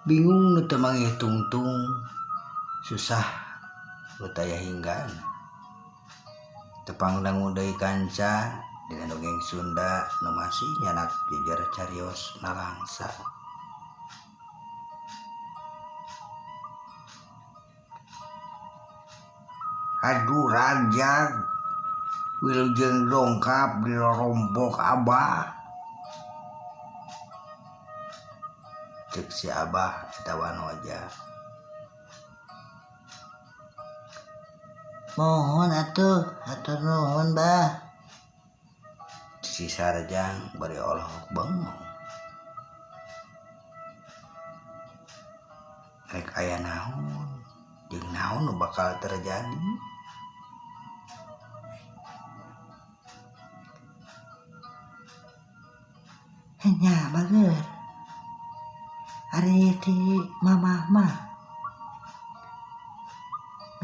Bingung nu teu manggih tungtung, susah nu taya hinggana. Tepang dangu deui kanca dina dongeng Sunda nu masih nyanak jejer carios nalangsa. Aduh rajag wilujeng dongkap di rorompok Abah. Cek si Abah eta wanoja. Mohon atuh, hatur nuhun Bah. Si Sarjang bari olohok bengong. Rek aya naon jeung naon nu bakal terjadi. Nya bager. Ari ti mamah mah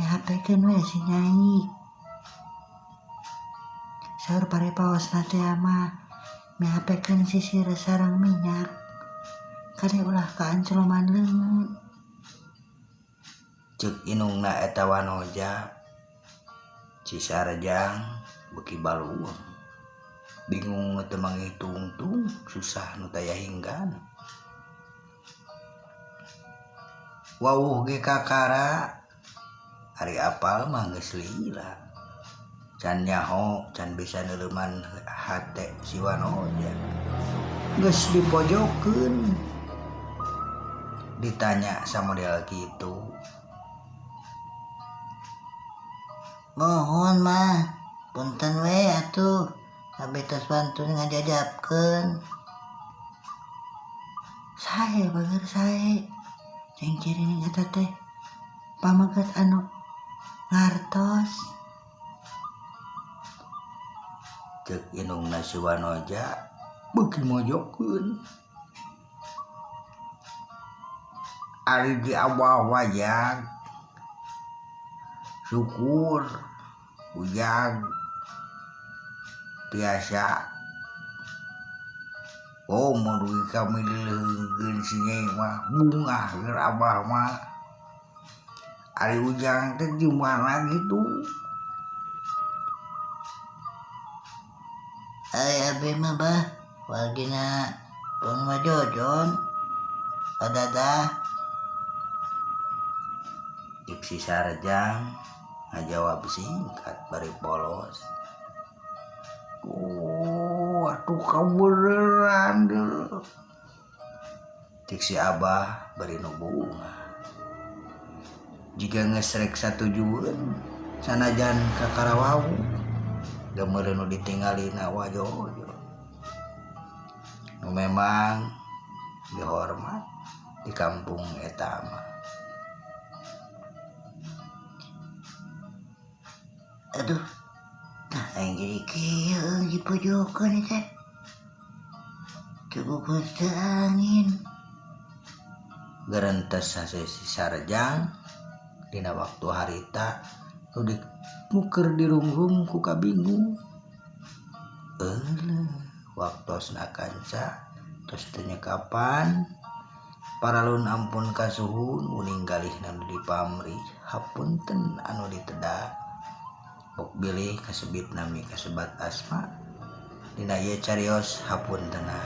mihapekeun we si Nyai. Saur paripaosna teh mah mihapekeun sisir sareng minyak kade ulah kaancloman leungeun. Ceuk indungna eta wanoja. Si Sarjang beuki baluweung. Bingung nu teu manggih tungtung, susah nu taya hinggana. Wawuh ge kakara, ari apal mah geus lila. Can nyaho, can bisa neuleuman hate si wanoja. Geus dipojokeun. Ditanya samodel kitu. Mohon mah, punten we atuh, abi tos wantun ngajajabkeun. Sae bager sae, cing cirining eta teh pameget anu ngartos. Ceuk indungna si wanoja beuki mojokeun. Ari di Abah wajag syukur ujag tiasa oh mun dugi kami dileungkeun si Nyai mah bungah keur Abah mah. Ari ujang teh di mana gitu. Ai abi mah bah wargina pun wajojon padadah. Cek si Sarjang ngajawab singkat bari polos. Oh, atuh kabeneran deuleu. Cek si Abah bari nu bunga. Jiga geus rek satujueun sanajan ka Karawau geumeureun nu ditinggalina wajojo. Nu memang dihormat di kampung eta mah. Aduh, tah aing jadi kieu di pojokan teh. Cukup teu angin. Gerentes hese si Sarjang dina waktu harita nu dimuker dirungrung ku kabingung. Euleuh, waktosna kanca tos teu nyekapan. Paralun ampun kasuhun uning galihna nu dipamrih hapunten anu diteda. Bok bilih kasebit nami kasebat asma dina ieu carios hapuntenna.